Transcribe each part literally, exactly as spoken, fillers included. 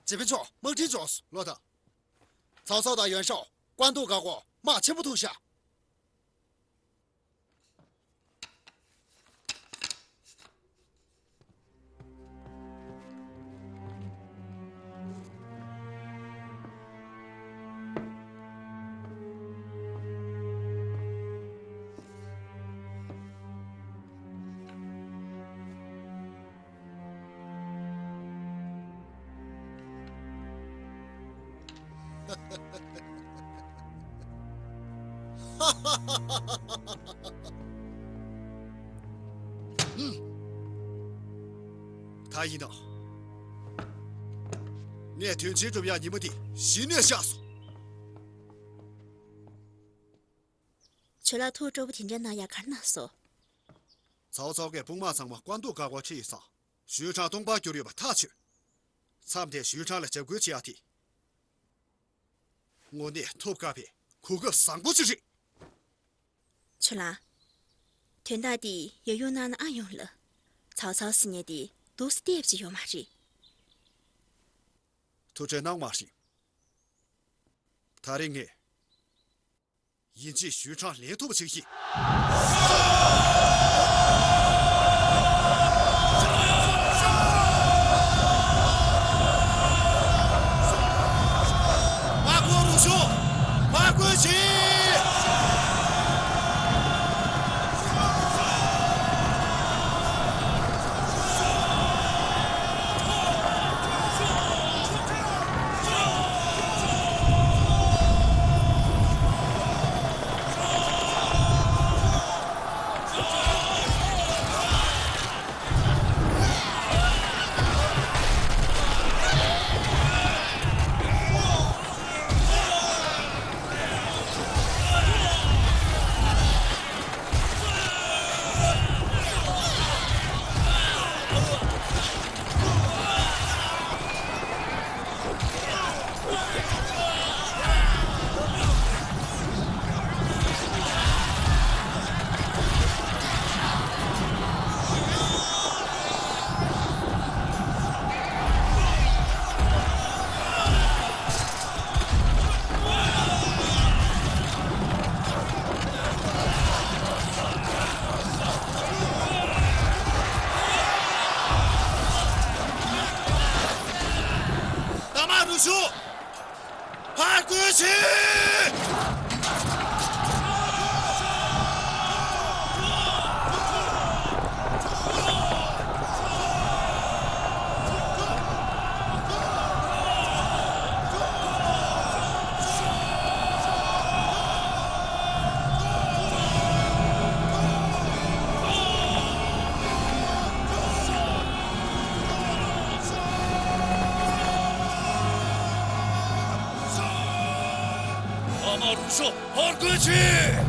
སྤྱི་དཔོན་མཆོག། དམག་ཁྲིམས་བྱུང་སོང་། ལོ་དང་། ཚའོ་ཚའོ་དང་ཡོན་ཧྲའོ། ཀོང་ཏུང་བཀག་འགོག་དམག་ཆེན་པོ་ཐུག་ཤག་ད་ཡིན་ནོ། ངས་དོན་ཆེན་སྒྲུབ་ཡག་ཉི་མ་འདི་གཞི་ནས་ཤར་སོང་། ཁྱོད་ལ་ཐུགས་སྤྲོ་པོ་དེ་འདྲ་གནང་ཡག་ག་རེ་གནང་སོང་། ཚའོ་ཚའོ་གིས་དཔུང་དམག་ཚང་མ་ཀོང་ཏུང་བཀག་འགོག་ཁྲིད་ཡོད་ཙང་། ཞུས་ཁྲང་སྟོང་པར་གྱུར་ཡོད་པ་ཐག་ཆོད། མཚམས་དེར་ཞུས་ཁྲང་ལ་འཇབ་རྒོལ་བྱེད་ཡག་དེ། དངོས་གནས་ཐོབ་དཀའ་བའི་གོ་སྐབས་བཟང་པོ་ཞིག་རེད། ཆུ་ལགས། དོན་དག་འདི་ཡབ་ཡུམ་གནང་ན་ཨ་ཡོང་ལ། ཚའོ་ཚའོ་ཟེར་མཁན་དེ་འདུག་སེ་བལྟས་པ་ཅིག་ཡོད་མ་རེད། ཐུགས་ཁྲལ་གནང་མ་ཤིག་ད་རེས་ངས་ཡིན་གཅིག་ཞུས་ཁྲང་ལེན་ཐུབ་པ་བྱེད་ཀྱི། མ་དགོས་རུ་ཤོག་མ་དགོས་ཤིག་ད་མ་རུ་ཤོག་ཕར་རྒོལ་ཕྱིན། ཨ་མ་རུ་ཤོག་ཧོར་གོས་ཆེ།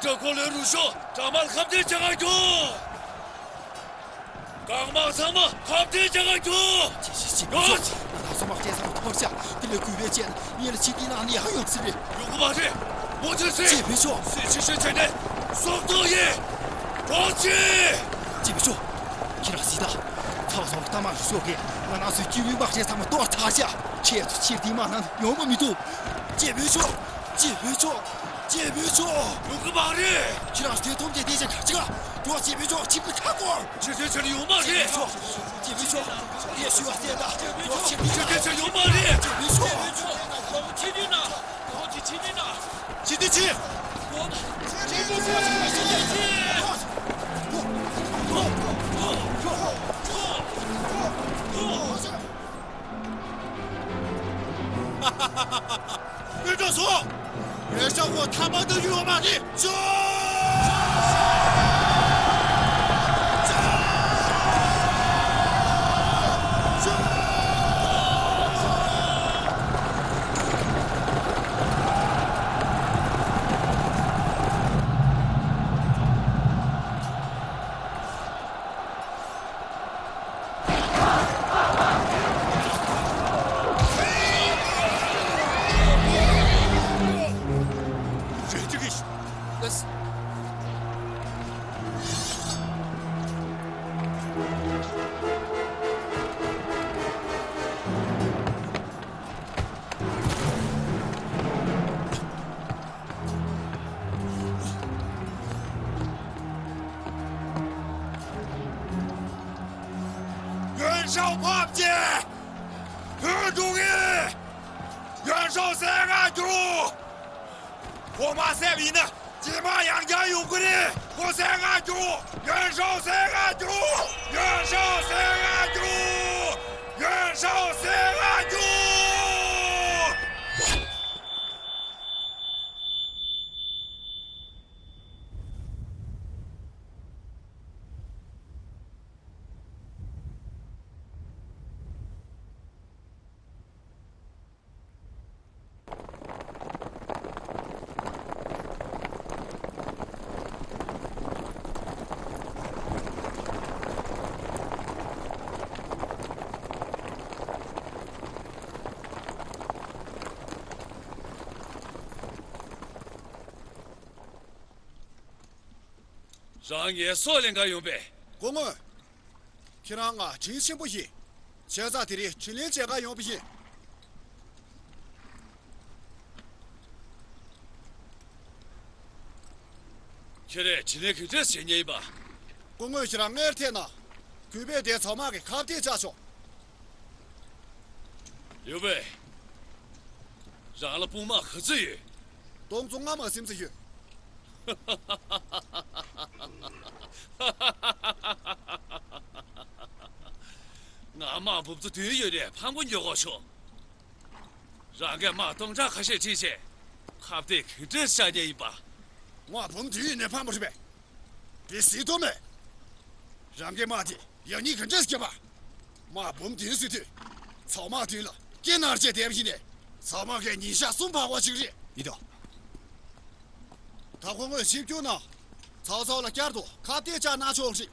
དགྲ་འཁོར་ལོའི་རུ་ཤོག་དགྲ་དམག་ལ་ཁ་གཏད་བྱ་ག་རྒྱུག་རྐང་དམག་ཚང་མ་ཁ་གཏད་བྱ་ག་རྒྱུག་ཅི་ཞིག་ཅི་མི་ཆོག་ཡོད། ང་རང་ཚོ་དམག་སྤྱི་ཚང་མ་ཐོར་བྱ། དེ་ལས་གུས་པས་བྱས་ན་ངེད་ལ་ཕྱིར་འཐེན་གནང་ནས་ཡག་ཡོང་ས་རེད། ཡོང་གི་མ་རེད། མུ་མཐུད་བྱེད། ཅི་མི་ཆོག་སྲིད་ཕྱི་བཤོལ་བྱས་ནས་སྲོག་ཐོག་ཡིན། གྲོགས་ཅི། ཅི་མི་ཆོག་ཁྱེད་རང་གཟིགས་དང་། ཚ་བ་ཚ་བ་གཏའ་མ་རུ་ཤོག་གིས་ང་རང་ཚོའི་སྐྱིད་པོའི་དམག་སྤྱི་ཚང་མ་གཏོར་ཚར་བྱ། ཁྱེད་ཚོ་ཕྱིར་འཐེན་མ་གནང་ན་ཡོང་གི་མི་འདུག་ཅི་མི་ཆོག་ཅི་མི་ཆོག་ཅི་མི་ཆོག་ཡོང་གི་མ་རེད། ཁྱེད་རང་ཚོས་ཐོམ་དེ་བསྡད་བྱས་ག་རེ་བྱེད་ག་འགྲོ། ཅི་མི་ཆོག་ཕྱིར་འཐེན་ཁ་སྐོར། ཕྱིར་འཐེན་བྱས་ན་ཡོང་མ་རེད། ཅི་མི་ཆོག་ཅི་མི་ཆོག་ངས་ཞུ་བ་གསན་དང་། འགྲོ། ཕྱིར་འཐེན་ཕྱིར་འཐེན་བྱས་ན་ཡོང་མ་རེད། ཅི་མི་ཆོག་ཕྱིར་འཐེན་གནང་། ཕྱིར་འཐེན་གནང་། ཕྱིར་འཐེན་གནང་། ཕྱིར་འཐེན་བྱེད། སྐུ་མགྲོན་ཚོ། ཡོན་ཧྲའོ་ཁོ་ཐར་པ་གནང་རྒྱུ་ཡོད་མ་རེད། ཤོག་ཡོན་ཧྲའོ་ཕམ་རྗེས། བོད་འགྲོ་གི། ཡོན་ཧྲའོ་གསད་རྔ་རྒྱུག་ཁོ་མ་གསད་པ་ཡིན་ན་རྗེས་མ་ཡང་བསྐྱར་ཡོང་གི་རེད། ཁོ་གསད་རྔ་རྒྱུག་ཡོན་ཧྲའོ་གསད་རྔ་རྒྱུག་ཡོན་ཧྲའོ་གསད་རྔ་རྒྱུག་ཡོན་ཧྲའོ་གསད་རྔ་རྒྱུག་རང་ངའི་སྲོག་ལེན་གར་ཡོང་པས། སྐུ་ངོ། ཁྱེད་རང་ང་དྲིན་ཆེན་པོ་ཡིན། བྱས་ཙང་དེ་རིང་དྲིན་ལན་འཇལ་གར་ཡོང་བ་ཡིན། ཁྱེད་རས་དྲིན་ལན་ག་འདྲས་འཇལ་མཁན་ཡིན་པ། སྐུ་ངོ་ཁྱེད་རང་སྔར་ཐད་ན། གུས་པས་དེ་ཚང་མ་གི་ཁ་གཏད་བཅག་ཆོག་ཡོད་པས། རང་ལ་དཔུང་དམག་ག་ཚོད་ཡོད། སྟོང་ཚོ་ལྔ་མ་ཟིན་ཙམ་ཡོད། ང་དམག་འབུམ་ཚོ་བདུན་ཡོད་ནས་ཕམ་གོ་མགྱོགས་གོ་ཆོག་རང་གིས་དམག་སྟོང་ཕྲག་ཁ་ཤས་ཁྲིད་བྱས་ཁ་གཏད་ག་འདྲས་བཅག་མཁན་ཡིན་པ། དམག་འབུམ་བདུན་ཡོད་ནས་ཕམ་པ་རེད་པས། དེ་སྲིད་དོ་མེད། རང་གི་དམག་དེ་ཡང་སྙིང་ག་འདྲས་སྐྱེ་བ། དམག་འབུམ་བདུན་ཟེར་དུས། ཚོགས་དམག་བདུན་ལ་སྐྱེ་ནར་བྱས་བསྡད་པ་ཡིན་ནས། ཚོགས་དམག་གི་ཉིན་ཞག་གསུམ་འཕར་བ་ཞིག་རེད། ཡིན་ད། ད་ཁོ་ངོས་ཞིབ་སྐྱོར་ན། ཚོགས་ཚོགས་ལ་བསྐྱར་དུ་ཁ་གཏད་བཅག་གནང་ཆོག་རེད།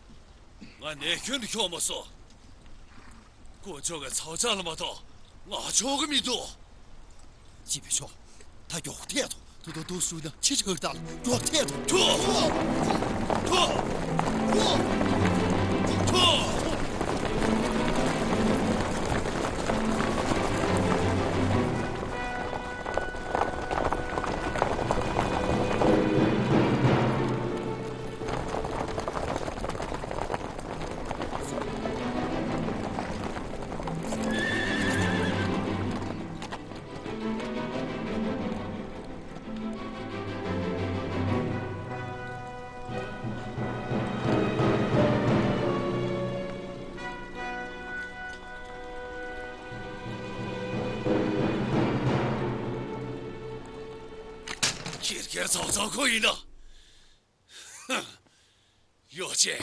ང་ནས་ཁྱོན་དུ་འཁྱོག་མ་སོང་། དཀོན་མཆོག་གི་ཚོགས་བཅར་ལ་མ་གཏོགས་ང་ཆོག་གི་མི་འདུག་ཅི་བྱེད་ཆོག་ད་མགྱོགས་ཐད་དོ། དུ་དུ་དུ་སུ་ན་ཕྱི་ཕྱོགས་དང་མགྱོགས་ཐད་དོ། ཐོ། ཐོ། ཐོ། ཐོ། ཁྱེད་ཀྱི་ཚོགས་གཙོ་ཁོ་ཡིན་ནོ། ཡོ་ཅེ།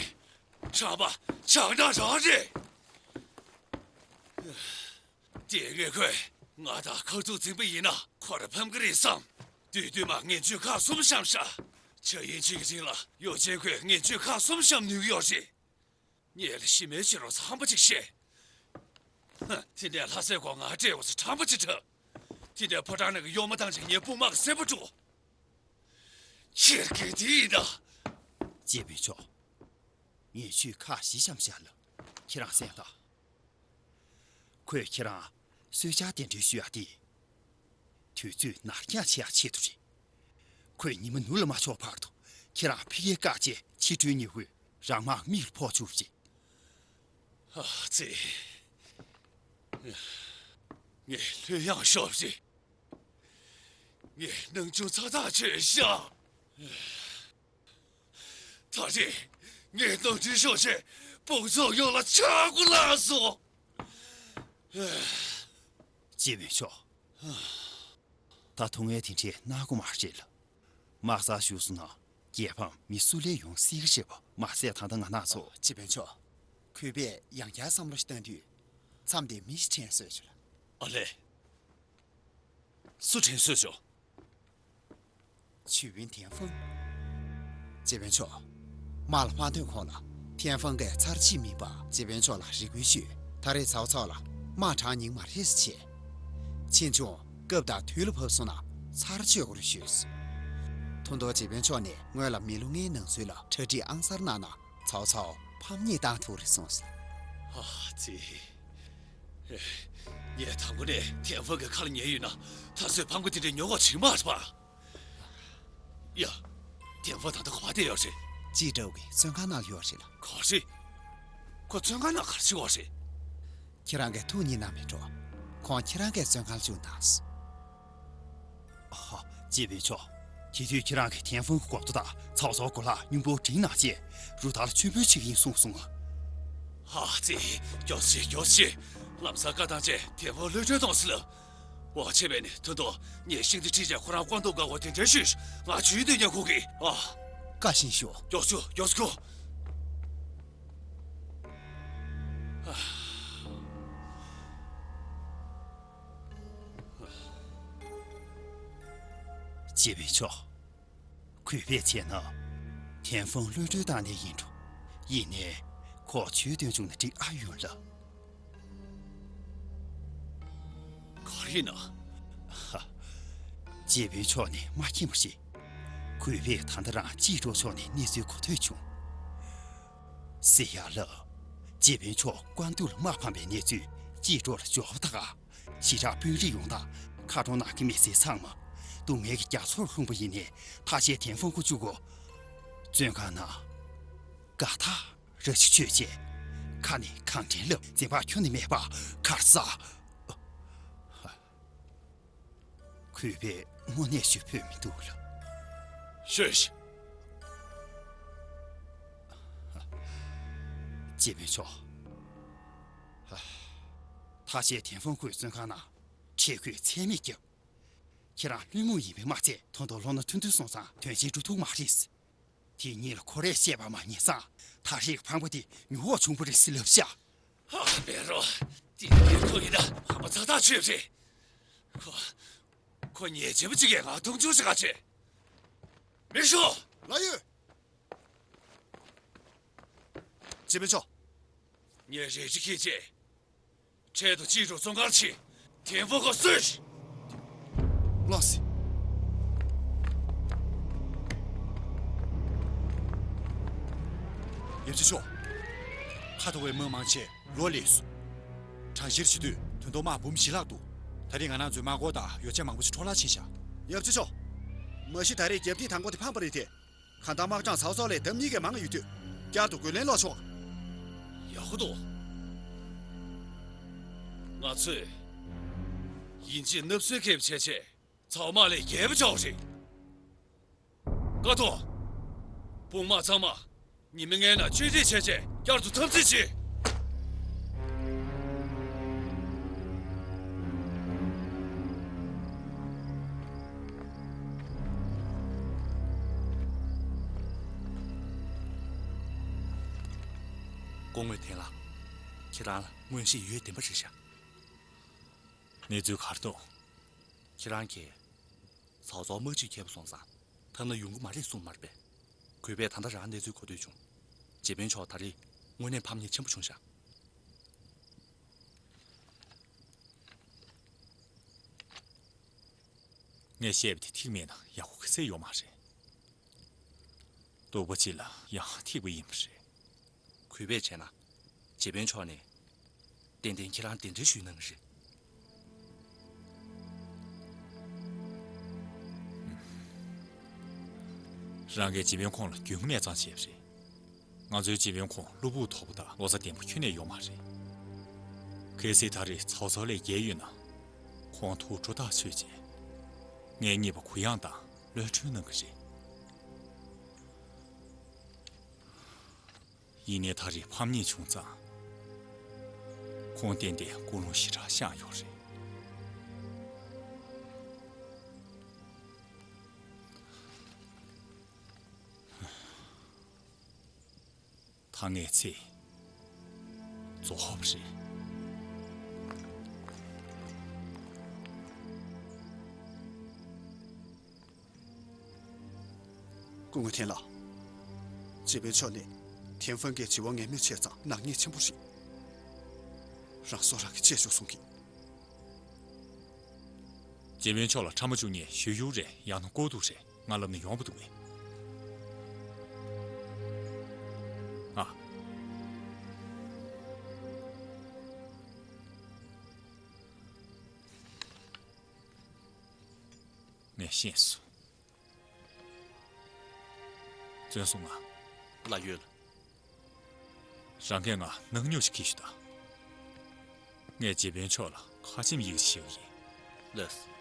ཁྲ་པ་ཆག་སྒྲ་རང་རེད། དེ་སྔོན་ཁོས་ང་དང་ཁ་ཐུག་འཛིང་པ་ཡིན་ན་ཁོ་ར་ཕམ་གི་རེད་བསམ། དུས་དུས་མ་ངན་ཇུས་ཁག་གསུམ་བཤམས་ཤག་ཆ་ཡིན་གཅིག་གི་རིང་ལ་ཡོ་ཅན་ཁོས་ངན་ཇུས་ཁག་གསུམ་བཤམས་ནུས་ཀྱི་ཡོད་རེད། ངས་ལ་ཤི་མེད་ཕྱི་རོ་ཚངས་པ་ཅིག་བཤད། ཧ། དེ་ནས་ལྷ་སའི་སྒོ་ང་སྤྲད་འོ་ཚོ་ཁྲམ་པ་ཅིག་འཁྲབ། དེ་ནས་ཕོ་བྲང་ནང་གི་གཡོག་མ་དང་ཅིག་ངའི་དཔུང་དམག་གི་སེམས་པ་དཀྲུགས། ཁྱེད་ཀྱིས་དེ་ཡིན་ད། སྐྱེས་བུ་མཆོག་ངས་ཆུས་ཁག་བཞི་བཤམས་བཞག་ལ། ཁྱེད་རང་གསན་དང་། ཁོས་ཁྱེད་རང་གསོལ་ཇ་གདན་འདྲེན་ཞུ་ཡག་དེ། དུས་ཚོད་ནར་འགྱངས་བྱེད་ཡག་ཆེད་དུ་རེད། ཁོས་ཉི་མ་ནུབ་ལ་མ་ཆོག་བར་དུ་ཁྱེད་རང་ཕ་གིར་བཀག་བྱས་ཕྱི་དྲོའི་ཉི་འོད་རང་དམག་མིག་ལ་ཕོག་བཅུག་རེད། ཨ་ཙི། ངས་ལྷོད་ཡངས་ཤོར་རེད། ངས་སྣང་ཆུང་ཚ་ཐག་ཆོད་ཤག་ད་རེས་ངས་ནང་འདྲེན་ཤོག་ཅེས་དཔུང་ཚོགས་ཡོངས་ལ་ཆག་སྒོ་བསླངས་སོང་། སྐྱེས་བུ་མཆོག་ད་ཐུག་ངས་དེ་འདྲའི་གནང་དགོས་མ་རེད་ལ། དམག་སར་བཞུགས་སོང་ན་རྒྱལ་ཕམ་མི་སུ་ལས་ཡོང་སྲིད་ཀྱི་རེད་པ། མ་ཟད་ད་ལྟ་ང་རང་ཚོ། སྐྱེས་བུ་མཆོག་ཁུས་པས་ཡང་བསྐྱར་བསམ་བློ་ཞིག་བཏང་དུས། མཚམས་དེ་མི་ཞིག་དྲན་གསོས་བྱུང་། ཨ་ལས། སུ་དྲན་གསོས་བྱུང་། ཆུས་ཝིན་ཐེན་ཧྥང་། སྐྱེས་བུ་མཆོག་དམག་ལ་མ་ཐོན་གོང་ལ་ཐེན་ཧྥང་གིས་ཚར་གཅིག་མིན་པར་སྐྱེས་བུ་མཆོག་ལ་རེ་སྐུལ་ཞུས། ད་རེས་ཚའོ་ཚའོ་ལ་དམག་དྲག་སྙིང་མ་རེད་ཟེར་བྱས། ཕྱིས་འབྱུང་སྐབས་དང་དུས་ལ་བབས་སོང་ན་ཚར་གཅོད་དགོས་རེད་ཞུས། ཐུང་ཐུང་སྐྱེས་བུ་མཆོག་ནས་སྔོན་ལ་མི་ལོ་ལྔའི་ནང་ཚུད་ལ་གྲ་སྒྲིག་ཨང་གསར་གནང་ན་ཚའོ་ཚའོ་ཕམ་ཉེས་བཏང་ཐུབ་རེད་གསུངས་སོང་། ཨ་ཙི། ངས་དང་པོ་ནས་ཐེན་ཧྥང་གི་ཁ་ལ་ཉན་ཡོད་ན་ད་གཟོད་ཕམ་གི་དེ་འདྲའི་ཉོ་ག་བྱེད་མ་རེད་པ། ཡ། ཐེན་ཧྥང་ད་ལྟ་ག་པར་བསྡད་ཡོད་རེད། ཅི་ཀྲོའུ་གི་བཙོན་ཁང་ནང་ལ་ཡོད་རེད་ལ། ག་རེ། ཁོ་བཙོན་ཁང་ནང་ག་རེ་བྱེད་ཡོད་རེད། ཁྱེད་རང་གིས་ཐུགས་མཉེས་གནང་མེད་འགྲོ། ཁོང་ཁྱེད་རང་གིས་བཙོན་ཁང་ལ་བཅུག་བཏང་སོང་། ཧ། སྐྱེས་བུ་མཆོག་དེ་དུས་ཁྱེད་རང་གིས་ཐེན་ཧྥང་གི་མགོ་ཐོག་དང་ཚའོ་ཚའོ་གོ་ལ་སྙིང་པོ་བྲིས་གནང་རྗེས་རུ་དར་ལ་མཆོད་འབུལ་བྱེད་ཀྱི་ཡིན་གསུངས་སོང་། ཧ་ཙི། མགྱོགས་ཤིག་མགྱོགས་ཤིག་ལམ་སང་བཀའ་བཏང་རྗེས་ཐེན་ཧྥང་གློད་གྲོལ་གཏོང་ཟེར་ལབ། འོ་ཆེ་བས་ནི་ཐུན་ཏོ་ངས་ཤིང་རྟ་ཁྲིད་བྱས་ཁོ་རང་བཀའ་འདུག་དགའ་བོ་དེ་འདྲ་ཞུས། ང་ཇུས་འདོན་ཉན་ཁུག་གི་ཨ། བཀའ་བཞིན་ཞུ། མགྱོགས་ཤོག་མགྱོགས་ཤོག་སྐྱེས་བུ་མཆོག་གུས་པས་བྱས་ན། ཐེན་ཧྥང་གློད་གྲོལ་བཏང་ནས་ཡིན་འགྲོ། ཡིན་ནའི། ཁོ་ཇུས་འདོན་བྱུང་ན་འགྲིག་ཨ་ཡོད་ལ། ག་རེ་ཡིན་ན། ཧ། སྐྱེས་བུ་མཆོག་ནི་མ་མཁྱེན་པ་ཞིག་གུས་པས་ད་ལྟ་རང་ཅི་འགྲོ་ཕྱོགས་ནས་གནས་ཚུལ་གོ་ཐོས་བྱུང་། ཟེར་ཡག་ལ། སྐྱེས་བུ་མཆོག་བཀའ་འདུག་ལ་དམག་ཕམ་པའི་གནས་ཚུལ་ཅི་འགྲོ་ལ་འབྱོར་བ་དང་། ཞི་དྲག་དཔོན་རིགས་ཡོངས་དང་ཁ་གྲོང་ནང་གི་མི་སེར་ཚང་མ་སྡུག་བསྔལ་གྱི་རྒྱ་མཚོར་ལྷུང་བ་ཡིན་ནའི་ཐག་བཅད་ཐེན་ཧྥང་ཁུ་བཅུག་གོ། བཙོན་ཁང་ནང་དགའ་ཐག་ར་ཅིག་ཆོད་བྱས། ཁ་ནས་གང་དྲན་ལབ་འཛེམ་བག་ཁྱོན་ནས་མེད་པ་གར་ས། གུས་པས་དངོས་གནས་ཞུ་ཕོད་མི་འདུག་ལ། ཤོད་ཤིག་སྐྱེས་བུ་མཆོག་ཐག་བཅད་ཐེན་ཧྥང་ཁུ་བཙོན་ཁང་ནང་ཁྲེལ་དགོད་ཚད་མེད་བརྒྱབ། ཁྱེད་རང་བླུན་རྨོངས་ཡིན་པས་མ་ཚད་ཐོང་ཐོང་ལོག་ན་ཐུང་ཐུང་སོང་ཙང་དོན་ཆེན་འགྲུབ་ཐུབ་མ་རེད། དེ་གཉིས་ལ་ཁོ་རས་བཤད་པ་མ་ཉན་ཙང་ད་རེས་ཕངས་པ་དེ་མྱུར་བ་བྱུང་བ་རེད་ཟེར་ལབ་ཤག་ཧ། མེ་རོ། དེ་ནི་ཁོ་ཡིན་ན་ཕངས་པ་ཚ་ཐག་ཆོད་རེད། ཁོ། ཁོ་ཉེས་ཅན་པ་གཅིག་གིས་ང་མཐོང་ཆུང་བྱེད་ག་བྱེད། མི་ཤོག་ལགས་ཡོད། སྐྱེས་བུ་མཆོག་ངས་རེ་ཞིག་ཁྱེད་ཀྱིས། འཕྲལ་དུ་ཅི་རུ་བཙོན་ཁང་ཕྱིན། ཐེན་ཧྥང་ཁོ་གསོད། ལགས་སེ། ཡབ་རྗེ་མཆོག་ཁ་དོག་པའི་མི་མང་ཆེ་ལོ་ལས་སུ། གྲངས་བཤེར་བྱེད་དུས་དོན་ཐོག་དམག་འབུམ་བཞི་ལྷག་འདུག་ད་རེས་ང་རང་ཚོའི་དམག་སྐོར་དང་ཡོ་བྱད་མང་པོ་ཞིག་འཕྲོ་བརླག་ཕྱིན་ཤག་ཡབ་རྗེ་མཆོག་མ་གཞི་ད་རེས་རྒྱབ་ཐེངས་དང་པོ་དེ་ཕངས་པ་རེད་དེ། གང་ལྟར་དམག་སྦྱོང་ཚའོ་ཚའོ་ལས་ལྡབ་གཉིས་ཀྱིས་མང་ཡོད་དུས། བསྐྱར་དུ་རྒོལ་ལན་སློག་ཆོག་ཡག་པོ་འདུག་ང་ཚོས་དབྱིན་ཇིས་མནབ་སྲོལ་འཁེལ་བ་བྱས་བྱས་ཚའོ་དམག་ལས་རྒྱལ་པོ་བྱའོ་རེད། ཀ་ཏོ། དཔུང་དམག་ཚང་མ་ཉི་མ་ལྔའི་ནང་བཅོས་སྒྲིག་བྱས་རྗེས་བསྐྱར་དུ་འཐབ་རྩོད་བྱེད། སྐུ་ངོ་ཐེན་ལགས། ཁྱེད་རང་ལ་མངོན་ཤེས་ཡོད་བདེན་པ་རེད་ཤག་གནས་ཚུལ་ག་རེ་འདུག་ཁྱེད་རང་གིས་ཚའོ་ཚའོ་དམག་ཇུས་འཁྱེར་བ་སོང་ཙང་ ཐ་ན་ཡོང་གི་མ་རེད་གསུངས་མ་རེད་པས། གུས་པས་ད་ལྟ་རང་གནས་ཚུལ་གོ་ཐོས་བྱུང་། རྗེ་དཔོན་མཆོག་ད་རེས་དངོས་གནས་ཕམ་ཉེས་ཆེན་པོ་བྱུང་ཤག་ངས་བཤད་པ་དེ་ཐིག་མེད་ན་ཡག་པོ་ག་ཚད་ཡོད་མ་རེད། སྟོབས་པ་ཅིག་ལ་ཡང་ཐིག་པ་ཡིན་པ་རེད། གུས་པས་བྱས་ན། རྗེ་དཔོན་མཆོག་ནས། ཏན་ཏན་ཁྱེད་རང་གདན་འདྲེན་ཞུས་གནང་གི་རེད། རང་གིས་རྗེ་དཔོན་ཁོང་ལ་རྒྱུས་མངའ་གནས་ཚང་བྱས་པ་རེད། ང་ཚོའི་རྗེ་དཔོན་ཁོང་བློ་སྤོབས་མཐོ་པོ་དང་ལོ་ཙཱ་ལྡན་པོ་ཁྱོན་ནས་ཡོད་མ་རེད། གལ་སྲིད་ད་རེས་ཚོགས་གཙོ་ལས་བརྒལ་ཡོད་ན། ཁོང་ཐུགས་སྤྲོ་ཐག་ཆོད་ཅིང་། ངས་རྙེད་པ་གུ་ཡངས་དང་བློ་གྲོས་གནང་གི་རེད། ཡིན་ནའི་ད་རེས་ཕམ་ཉེས་བྱུང་ཙང་། ཁོང་ཏན་ཏན་ཀུན་སློང་ཞེ་དྲག་བཤངས་ཡོད་རེད། ད་ངས་ཚེ་རྫོགས་པ་རེད། སྐུ་ངོ་ཐེན་ལགས། རྗེ་དཔོན་མཆོག་ནས་ཐེན་ཧྥང་གིས་བྱི་བ་ངན་སྨོད་བྱས་ཙང་ནག་ཉེས་ཆེན་པོ་རེད། རང་སྲོག་རང་གིས་བཅད་ཆོག་གསུང་གི། རྗེ་དཔོན་མཆོག་ལ་ཕྲ་མ་བཅུ་གཉིས་ཞུ་ཡུག་རེད་ཡང་ན་ལྐོག་གཏུག་རེད། ང་ལབ་ན་ཡོང་བ་འདུག་གས། ཨ། ངས་ཤེས་སོང་། བཙོན་སྲུང་ང་། ལགས་ཡོད། རང་གིས་ང་ནག་ཉོག་ཅིག་འཁྱེར་ཤོག་དང་། ངས་རྗེ་དཔོན་མཆོག་ལ་ཁ་ཆེམས་ཡི་གེ་ཞིག་ཡིན། ལགས།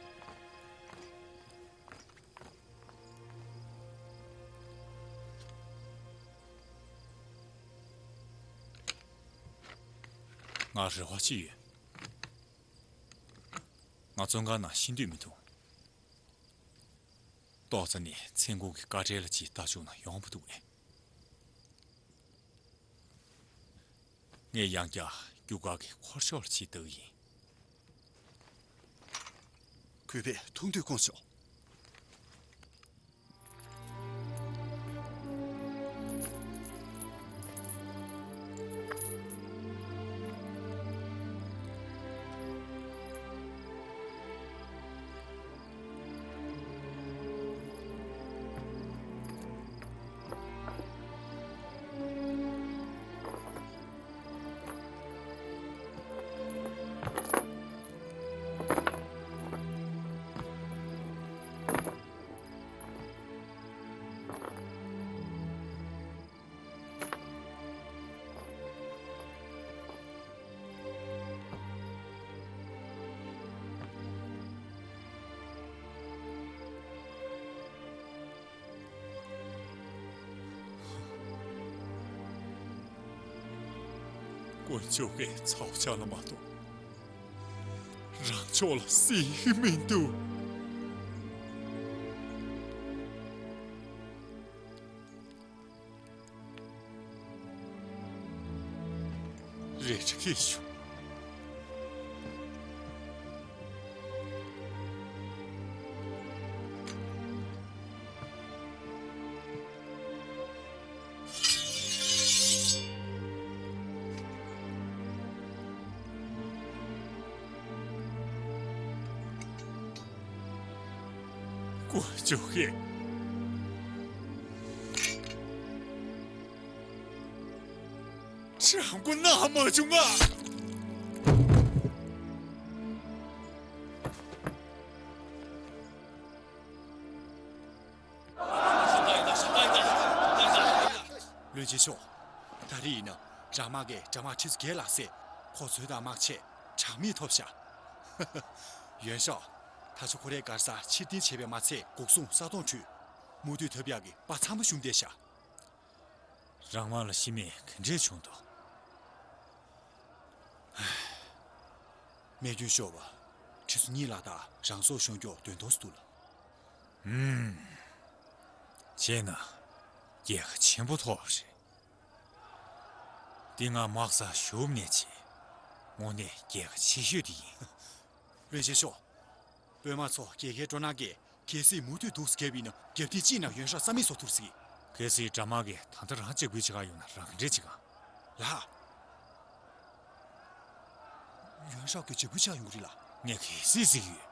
ང་རེ་བ་ཅིག་ཡོད། ང་བཙོན་ཁང་ནང་ཤི་འདོད་མི་འདུག་ཏོག་ཙམ་ནས་མཚན་གུང་གི་དཀའ་སྤྲད་ལ་ཅིག་ལྟ་བཅུག་ན་ཡོང་བ་འདུག་གས། ངས་ཡང་བསྐྱར་རྒྱུ་སྐར་གྱི་འཁོར་ཕྱོགས་ལ་ཅིག་ལྟ་གི་ཡིན། གུས་པས་ཐུགས་འདོད་སྐོང་ཤོག་དཀོན་མཆོག་གིས་ཚོགས་བཅར་ལ་མ་གཏོགས་རང་ཕྱོགས་ལ་གཟིགས་མི་འདུག་རེ་ཆེ་ཞུ། དཀོན་མཆོག་གིས། དྲང་པོ་གནང་མ་བྱུང་ང་། བློན་ཆེན་མཆོག་ད་རེས་ཡིན་ན་དྲག་དམག་གིས་དྲག་དམག་ཁྲི་ཚོ་བརྒྱད་ལྷག་བསད། ཁོ་ཚོའི་དང་དམག་ཆས་དྲག་མི་ཐོབ་ཤག་ཡོན་ཤོག་ད་ཆ་ཁོ་རའི་སྒར་སར་ཕྱིར་འཐེན་བྱས་པའི་མ་ཚད་འགོག་སྲུང་ས་སྟོང་བྲུས། མུ་མཐུད་ཐབས་ཡག་གི་དཔའ་ཚང་མ་ཞུམ་བསྡད་ཤག་རང་དམག་ལ་ཤི་རྨས་ག་འདྲས་བྱུང་འདུག་སྨས་སྐྱོན་ཤོར་བ། ཁྲི་ཚོ་གཉིས་ལ་དྭགས་རང་སྲོག་ཤོར་མགྱོགས་འདོན་ཐོག་སུ་འདུག་ལ། ཧུམ། བྱས་ན། རྒྱལ་ཁ་ཆེན་པོ་ཐོབ་པ་རེད། འདི་ང་དམག་སར་ཞུགས་ནས་བྱས། དངོས་གནས་རྒྱལ་ཁ་ཆེ་ཤོས་དེ་ཡིན། བློན་ཆེན་མཆོག་དཔོན་དམག་ཚོ་རྒྱལ་ཁའི་སྤྲོ་སྣང་གིས་ གལ་སྲིད་མུ་མཐུད་འདུག་སེ་བརྒྱབ་པ་ཡིན་ན་རྒྱབ་རྟེན་གཅིག་ནང་ཡོན་ཧྲའོ་རྩ་མེད་བཟོ་ཐུབ་སྲིད། གལ་སྲིད་དགྲ་དམག་གིས་ད་ལྟ་རང་ལྕགས་འབུད་བྱེད་ག་ཡོང་ན་རང་གི་འདྲ་བྱེད་ག་ལགས། ཡོན་ཧྲའོ་གིས་ལྕགས་འབུད་བྱེད་ག་ཡོང་གི་རེད་ལགས། ངས་གལ་སྲིད་ཟེར་གྱི་ཡོད།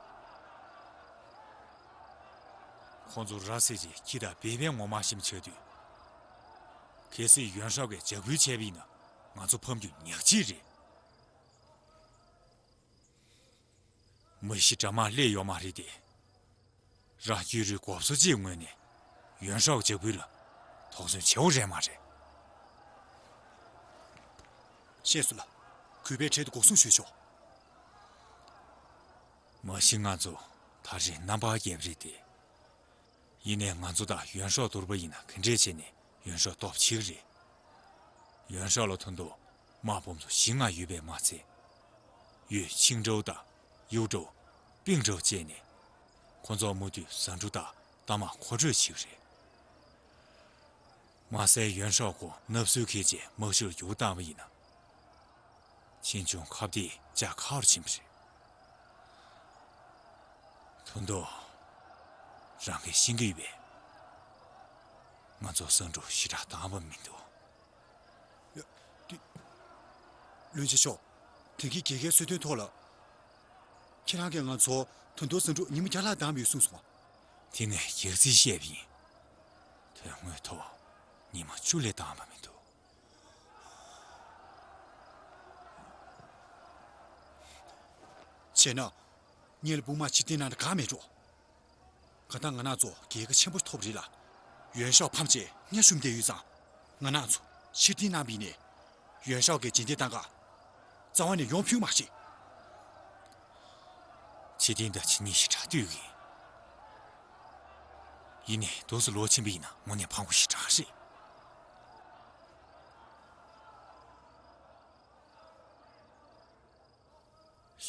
ཁོང་ཚོ་ར་བཟི་བྱས་ཁྱི་དང་སྦལ་པའི་ངོ་མ་ཤེས་པ་ཆགས་དུས། གལ་སྲིད་ཡོན་ཧྲའོ་གིས་ལྕགས་འབུད་བྱས་པ་ཡིན་ན་ང་ཚོ་ཕམ་རྒྱུ་ཉག་གཅིག་རེད། མ་གཞི་དགྲ་དམག་སླེབས་ཡོད་མ་རེད་དེ། རང་སྐྱོ་རུའི་འགོ་གཙོ་གཅིག་ངོས་ནས་ཡོན་ཧྲའོ་ལྕགས་འབུད་ལ་དོགས་ཟོན་བྱེད་འོ་རེད་མ་རེད། ཤེས་སོང་ལགས། གུས་པས་འཕྲལ་དུ་འགོག་སྲུང་ཞུས་ཆོག་མ་གཞི་ང་ཚོ་ད་རེས་རྣམ་པར་རྒྱལ་བ་རེད་དེ། ཡིན་ནའི་ང་ཚོ་དང་ཡོན་ཧྲའོ་བསྡུར་བ་ཡིན་ན་ག་འདྲས་བྱས་ནས་ཡོན་ཧྲའོ་སྟོབས་ཆེ་གི་རེད། ཡོན་ཧྲའོ་ལ་ད་དུང་དམག་འབུམ་ཚོ་བཞི་ལྔ་ཡོད་པས་མ་ཚད། ཡུལ་ཆིང་ཀྲོའུ་དང་ཡུའུ་ཀྲོའུ། པིང་ཀྲོའུ་བཅས་ནས་ཁོ་ཚོ་མུ་མཐུད་ཟ་འབྲུ་དང་རྟ་དམག་མཁོ་སྤྲོད་བྱེད་ཀྱི་རེད། མ་ཟད་ཡོན་ཧྲའོ་ཁོ་མནབ་སྲོལ་འཁེལ་རྗེས་དམག་ཤུགས་ལ་འགྱུར་བ་བཏང་བ་ཡིན་ན། ཆེ་ཆུང་ཁ་གཏད་བཅག་ཁག་རུ་ཕྱིན་པ་རེད། ད་དུང་རང་གིས་ཤེས་ཀྱི་ཡོད་པས། ང་ཚོ་ཟ་འབྲུ་ཞེ་དྲག་འདང་བ་མི་འདུག་ཡ། དེ། བློན་ཆེན་མཆོག་དེང་གི་རྒྱལ་ཁའི་གསོལ་སྟོན་ཐོག་ལ། ཁྱེད་རང་གིས་ང་ཚོ་ད་དུང་ཟ་འབྲུ་ཉི་མ་བརྒྱ་ལྷག་འདང་བ་ཡོད་གསུངས་སོང་ང་། དེ་ངས་རྒྱག་རྩིས་བཤད་པ་ཡིན། དོན་དངོས་ཐོག་ཉི་མ་བཅུ་ལས་འདང་བ་མི་འདུག་བྱས་ན། ངེད་ལ་དཔུང་དམག་ཕྱིར་འཐེན་གནང་ན་དགའ་མེད་འགྲོ། གང་ལྟར་ང་རང་ཚོ་རྒྱལ་ཁ་ཆེན་པོ་ཐོབ་རེད་ལ། ཡོན་ཧྲའོ་ཕམ་རྗེས་སྔར་བཞིན་བསྡད་ཡོད་ཙང་། ང་རང་ཚོ་ཕྱིར་འཐེན་གནང་བ་ཡིན་ནའི། ཡོན་ཧྲའོ་གིས་རྗེས་འདེད་བཏང་ག་རྩ་བ་ནས་ཡོང་ཕོད་མ་རེད། ཕྱིར་འཐེན་དང་ཕྱི་ཉིན་ཞེ་དྲག་ལྟོས་ཀྱི་ཡིན། ཡིན་ནའི་འདུག་སེ་ལོག་ཕྱིན་པ་ཡིན་ན་དངོས་གནས་ཕངས་པོ་ཞེ་དྲག་རེད།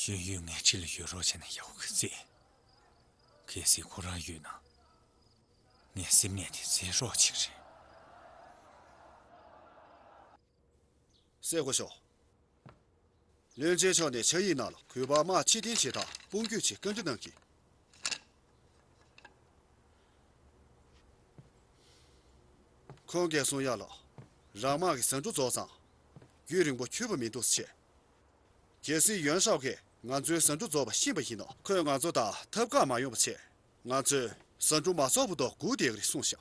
གཞོན་ཡུལ་ངའི་འཁྲིས་ལ་ཡོད་རོགས་བྱས་ན་ཡག་པོ་གི་རེད། གལ་སྲིད་ཁོ་རང་ཡོད་ན། ངས་སེམས་ནད་དེ་སེལ་རོགས་བྱེད་ཀྱི་རེད། སེ་གོ་ཤོ། བློན་ཆེན་མཆོག་ནས་ཕྱག་ཡིག་ནང་ལ་གུས་པར་དམག་ཕྱིར་འཐེན་བྱེད་སྟངས་དཔུང་སྐྱོད་ཆེད་བཀའ་འདྲི་གནང་གིས། ཁོང་གིས་གསུང་ཡག་ལ། རང་དམག་གི་ཟ་འབྲུ་རྫོགས་ཙང་། རྒྱུན་རིང་པོ་འཁྱོལ་བ་མི་འདུག་ཟེར། གལ་སྲིད་ཡོན་ཧྲའོ་གིས་ང་ཚོའི་ཟ་འབྲུ་རྫོགས་པ་ཤེས་པ་ཡིན་ན། ཁོས་ང་ཚོ་དང་ཐབས་ཁག་མ་ཡོང་བ་བྱས། ང་ཚོས་ཟ་འབྲུ་མ་རྫོགས་བར་དུ་སྒུག་བསྡད་ཀྱི་རེད་གསུངས་ཤག་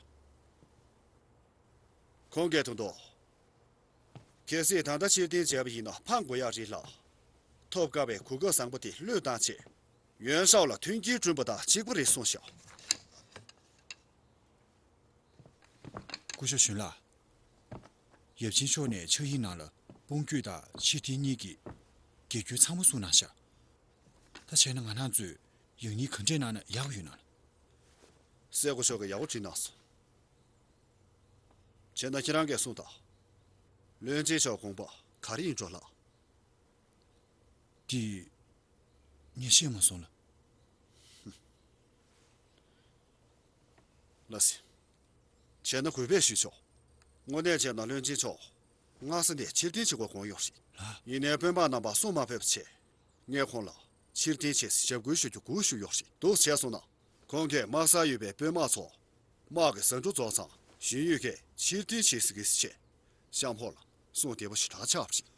ཁོང་གིས་ད་དུང་། གལ་སྲིད་ད་ལྟ་ཕྱིར་འཐེན་བྱས་པ་ཡིན་ན་ཕངས་དགོས་ཡག་རེད་ལ། ཐོབ་དཀའ་བའི་གོ་སྐབས་བཟང་པོ་དེ་བློས་བཏང་བྱས། ཡོན་ཧྲའོ་ལ་མཐུན་རྐྱེན་བསྐྲུན་པ་དང་གཅིག་པ་རེད་གསུངས་ཤག་སྐུ་ཞབས་ཞུན་ལགས། ཡབ་ཆེན་མཆོག་ནས་ཕྱག་ཡིག་ནང་ལ་དཔུང་སྐྱོད་དང་ཕྱིར་འཐེན་གཉིས་ཀྱི་རྒྱབ་སྐྱོར་ཚང་མ་གསུངས་གནང་ཤག་ད་བྱས་ན་ང་རང་ཚོས་ཡང་སྙིང་ག་འདྲས་གནང་ན་ཡག་པོ་ཡོད་ན་ལགས། སེ་གོ་ཤོ་གིས་ཡག་པོ་དྲིས་གནང་སོང་། བྱས་ན་ཁྱེད་རང་གིས་གསུངས་དང་། བློན་ཆེན་མཆོག་དགོངས་པ་ག་རེ་ཡིན་འགྲོ་ལགས། དེ། ངས་ཤེས་མ་སོང་ལགས། ལགས་སེ། བྱས་ན་གུས་པས་ཞུས་ཆོག་དངོས་གནས་བྱས་ན་བློན་ཆེན་མཆོག་སྔ་ས་ནས་ཕྱིར་འཐེན་བྱེད་དགོས་དགོངས་ཡོད་རེད། ལགས། ཡིན་ནའི་དཔོན་དམག་རྣམ་པ་སྲུང་མ་ཕོད་པ་བྱས། ངས་ཁོང་ལ་ཕྱིར་འཐེན་བྱེད་ཞབས་སྐུལ་ཞུ་རྒྱུ་སྒུག་བཞུགས་ཡོད་རེད། འདུག་བྱས་སོང་ན། ཁོང་གིས་དམག་སར་ཡོད་པའི་དཔོན་དམག་ཚོ། དམག་གི་ཟ་འབྲུ་རྫོགས་ཙང་གཞོན་ཡུལ་གྱིས་ཕྱིར་འཐེན་བྱེད་སྲིད་ཀྱི་རེད་ཅེས། ཤམ་ཕོ་ལ་གསུང་བདེ་པོ་ཞེ་དྲག་ཆགས་པ་རེད།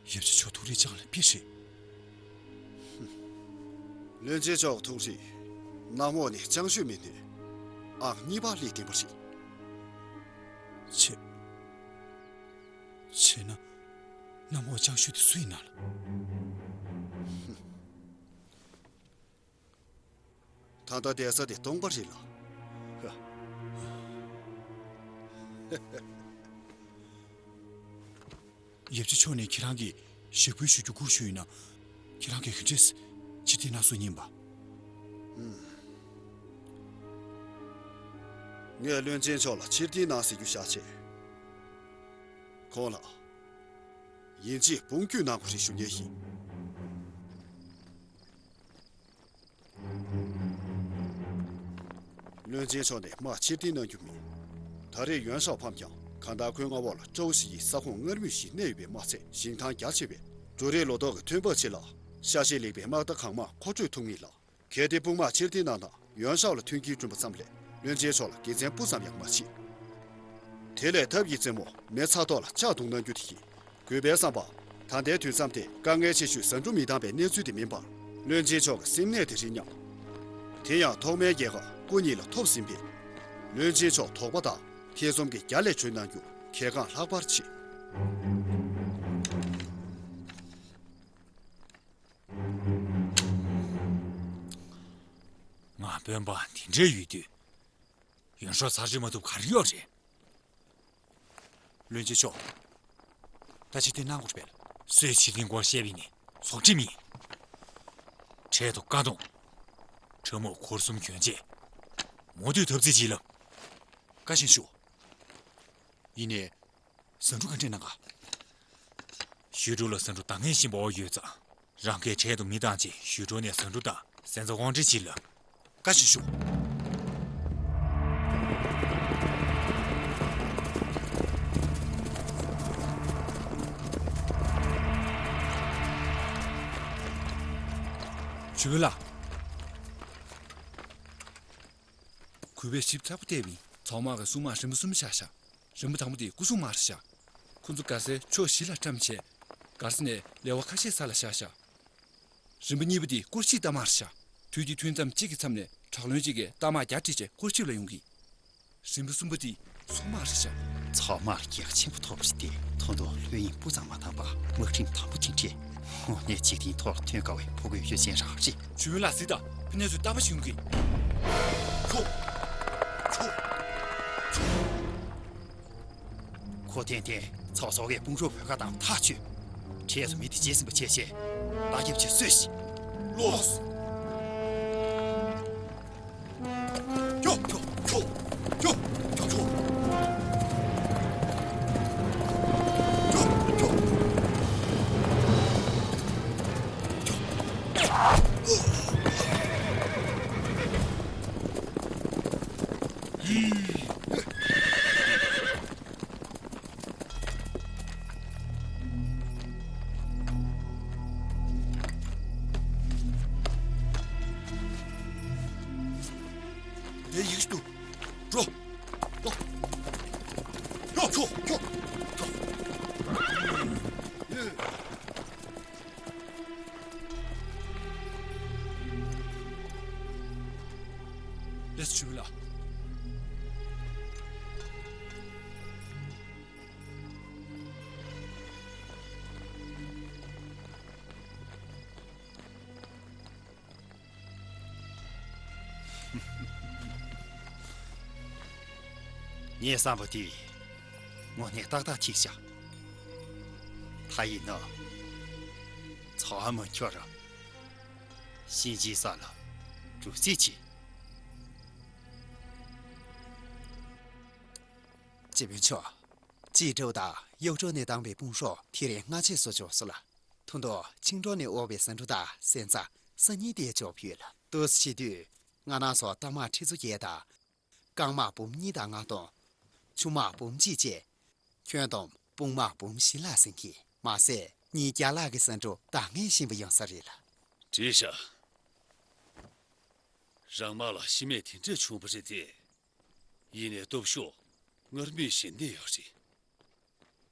ཡབ་ཆེན་མཆོག་ཐུགས་རིག་ཅང་ལ་དཔེ་རེད། བློན་ཆེན་མཆོག་ཐུགས་རིག་གནམ་འོག་ནས་ཅང་ཤོད་མི་ནུས། ཨང་གཉིས་པ་ལས་ལྡན་པ་རེད། བྱས། བྱས་ན། གནམ་འོག་ཅང་ཤོད་དེ་སུ་ཡིན་ན་ལགས། ད་ལྟ་བསྡད་ས་དེ་སྟོང་པ་རེད་ལགས། ཡབ་ཆེན་མཆོག་ནས་ཁྱེད་རང་གི་ཞབས་སྐུལ་ཞུ་རྒྱུ་སྒུག་བཞུགས་ཡོད་ན། ཁྱེད་རང་གིས་ག་འདྲས་ཕྱིར་འཐེན་གནང་སྲོལ་ཡིན་པ། ངས་བློན་ཆེན་མཆོག་ལ་ཕྱིར་འཐེན་གནང་ཟེར་རྒྱུ་བཞག་བྱས། ཁོང་ལ་ཡིན་གཅིག་དཔུང་སྐྱོད་གནང་དགོས་རེད་ཞུ་མཁན་ཡིན། བློན་ཆེན་མཆོག་ནས་དམག་ཕྱིར་འཐེན་གནང་རྒྱུ་མིན། ད་རེས་ཡོན་ཧྲའོ་ཕམ་ཀྱང་ གང་ལྟར་ཁོའི་མངའ་འོག་ལ་ཀྲོའུ་ཞི་ཡི་ས་ཁོངས་སྔར་མུས་བཞིན་གནས་ཡོད་པས་མ་ཚད། ཞིང་ཐང་རྒྱ་ཆེ་བས་འབྲུ་རིགས་ལོ་ཏོག་གི་ཐོན་འབབ་ཆེ་ལ། ཤ་ཤེད་ལེགས་པས་དམག་རྟ་གང་མང་མཁོ་སྤྲོད་ཐུབ་ངེས་ལ། གལ་ཏེ་དཔུང་དམག་ཕྱིར་འཐེན་གནང་ན་ཡོན་ཤའོ་ལ་མཐུན་རྐྱེན་བསྐྲུན་པ་ཙམ་ལས་བློན་ཆེན་མཆོག་ལ་དགེ་མཚན་སྤུ་ཙམ་ཡང་མ་མཆིས། དེ་ལས་ཐབས་ཀྱི་རྩེ་མོ་མེ་ཚ་ཐོག་ལ་ལྕགས་རྡུང་གནང་རྒྱུ་དེ་ཡིན། གུས་པའི་བསམ་པར་ད་ལྟའི་དུས་མཚམས་དེ་དཀའ་ངལ་ཆེ་ཤོས་ཟ་འབྲུ་མི་འདང་པའི་གནས་ཚུལ་དེ་མིན་པར། བློན་ཆེན་མཆོག་གི་སེམས་ནད་དེ་རེད་སྙམ། དེ་ཡང་ཐོག་མའི་རྒྱལ་ཁ་སྐུ་ཉིད་ལ་ཐོབ་ཟིན་པས། བློན་ཆེན་མཆོག་དོགས་པ་དང་ཐེ་ཚོམ་གྱི་རྒྱ་ལས་གྲོལ་གནང་རྒྱུ་གལ་འགངས་ལྷག་པར་ཆེ། ང་དཔོན་པོ་དེ་འདྲ་ཡོད་དུས། ཡོན་ཤའོ་ཚར་གཅོད་མ་ཐུབ་ག་རེ་ཡོད་རེད། བློན་ཆེན་མཆོག་ད་ཕྱིར་འཐེན་གནང་དགོས་རེད་པས། སུས་ཕྱིར་འཐེན་སྐོར་བཤད་པ་ཡིན་ནའི་ཟོག་ཁྲིམས་ཡིན། འཕྲལ་དུ་བཀའ་གཏོང་། ཁྲབ་རྨོག་འཁོར་གསུམ་གྱོན་བྱས། མུ་མཐུད་འཐབ་རྩོད་བྱེད་ལབ། བཀའ་བཞིན་ཞུ། ཡིན་ནའི། ཟ་འབྲུ་ག་འདྲས་གནང་ག་ཞུས་ཀྲོའུ་ལ་ཟ་འབྲུ་འདང་ངེས་ཤིང་འབོར་ཡོད་ཙང་། རང་གིས་འཕྲལ་དུ་མི་བཏང་བྱས་ཞུས་ཀྲོའུ་ནས་ཟ་འབྲུ་དང་སོན་རྩྭ་དབོར་འདྲེན་བྱེད་ལབ། བཀའ་བཞིན་ཞུ། ཞུས་ཀྲོའུ་ལགས། གུས་པས་ཞིབ་ཚགས་པོ་བལྟས་པ་ཡིན། ཚོགས་དམག་གི་སྲུང་དམག་རིམ་པ་གསུམ་བཞག་ཤག་རིམ་པ་དང་པོ་དེ་སྐུ་སྲུང་དམག་རེད་ཤག་ཁོ་ཚོ་མགར་སའི་ཕྱོགས་བཞི་ལ་བཀྲམ་བྱས། མགར་ས་ནས་ལེ་དབར་ཁ་ཤས་ས་ལ་བཞག་ཤག་རིམ་པ་གཉིས་པ་དེ་སྐོར་གཞིས་གཏའ་དམག་རེད་ཤག་དུས་ཀྱི་ཐུན་མཚམས་གཅིག་གི་མཚམས་ནས་དྲག་རློན་ཅིག་གིས་གཏའ་དམག་བརྒྱ་ཁྲིད་བྱས་སྐོར་གཞིས་ལ་ཡོང་གི། རིམ་པ་གསུམ་པ་དེ་ཚོགས་དམག་རེད་ཤག་ཚོགས་དམག་གལ་ཆེན་པོ་ཐོབ་རེད་དེ། ཐོ་འདོ་ལྷོད་གཡེང་སྤུ་ཙམ་མ་བཏང་པར་དམག་ཁྲིམས་དམ་པོ་དེ་འདྲས། དངོས་གནས་འཇིག་རྟེན་ཐོག་ལ་ཐོན་དཀའ་བའི་ཕོ་རྒོད་ཡོད་ཅན་རང་རེད། ཞུས་མེ་ལགས་གཟིགས་དང་། ཕ་གནས་ཚུལ་སྟབས་མ་བྱུང་གི། ཁྱོ། ཁྱོ། ཁྱོ། ཁོ་ཏན་ཏན་ཚོགས་གཙོ་གི་དཔུང་ཤོག་བོད་ཁ་དང་ཐག་ཆོད། གྲས་སུ་མི་དེ་རྗེས་ཟིན་པ་བྱས་བྱས། ལྟ་རྒྱབ་ཆེ་གསོས་ཤིག་ལོས། ཁྱོ། ཁྱོ། ཁྱོ། ཁྱོ། ཁྱོ། ཁྱོ། ཁྱོ། ཁྱོ། དེ་ཡིག་ཏུ་འགྲོ། འགྲོ། འགྲོ། འགྲོ། འགྲོ། འགྲོ། ལགས་སོ། ཞུས་མེ་ལགས། ངའི་བསམ་པ་དེ་དངོས་གནས་ཏག་ཏག་ཐིག་བཞག་ད་ཡིན་ན་ཚང་མ་ཁྱོད་རང་གཤིན་རྗེའི་ས་ལ་འགྲོ་རྩིས་བྱེད། སྤྱི་དཔོན་མཆོག་ཅི་ཀྲོའུ་དང་གཡོག་ཀྲོའུ་ནས་བཏང་བའི་དཔུང་ཤོག་དེ་རིང་སྔ་རྗེས་སུ་འབྱོར་སོང་ལ། ཐུང་ཐུང་ཆིང་ཀྲོའུ་ནས་དབོར་བའི་ཟ་འབྲུ་དང་སོན་རྩྭ་སང་ཉིན་དེ་འབྱོར་ཡོད་ལ། འདུག་སེ་བྱེད་དུས་ང་རང་ཚོ་རྟ་དམག་ཁྲི་ཚོ་བརྒྱད་དང་། རྐང་དམག་འབུམ་གཉིས་དང་ལྔ་སྟོང་། ཆུ་དམག་འབུམ་གཅིག་བཅས་ཁྱོན་བསྡོམས་དཔུང་དམག་འབུམ་བཞི་ལྷག་ཟིན་གྱི། མ་ཟད་ཉིས་བརྒྱ་ལྷག་གི་ཟ་འབྲུ་འདང་ངེས་བཞིན་པ་ཡོང་ས་རེད་ལ། བྲིས་ཤག་རང་དམག་ལ་ཤི་རྨས་དེ་འདྲས་བྱུང་བ་རེད་དེ། ཡིན་ནའི་སྟོབས་ཤུགས་སྔར་མུས་བཞིན་གནས་ཡོད་རེད།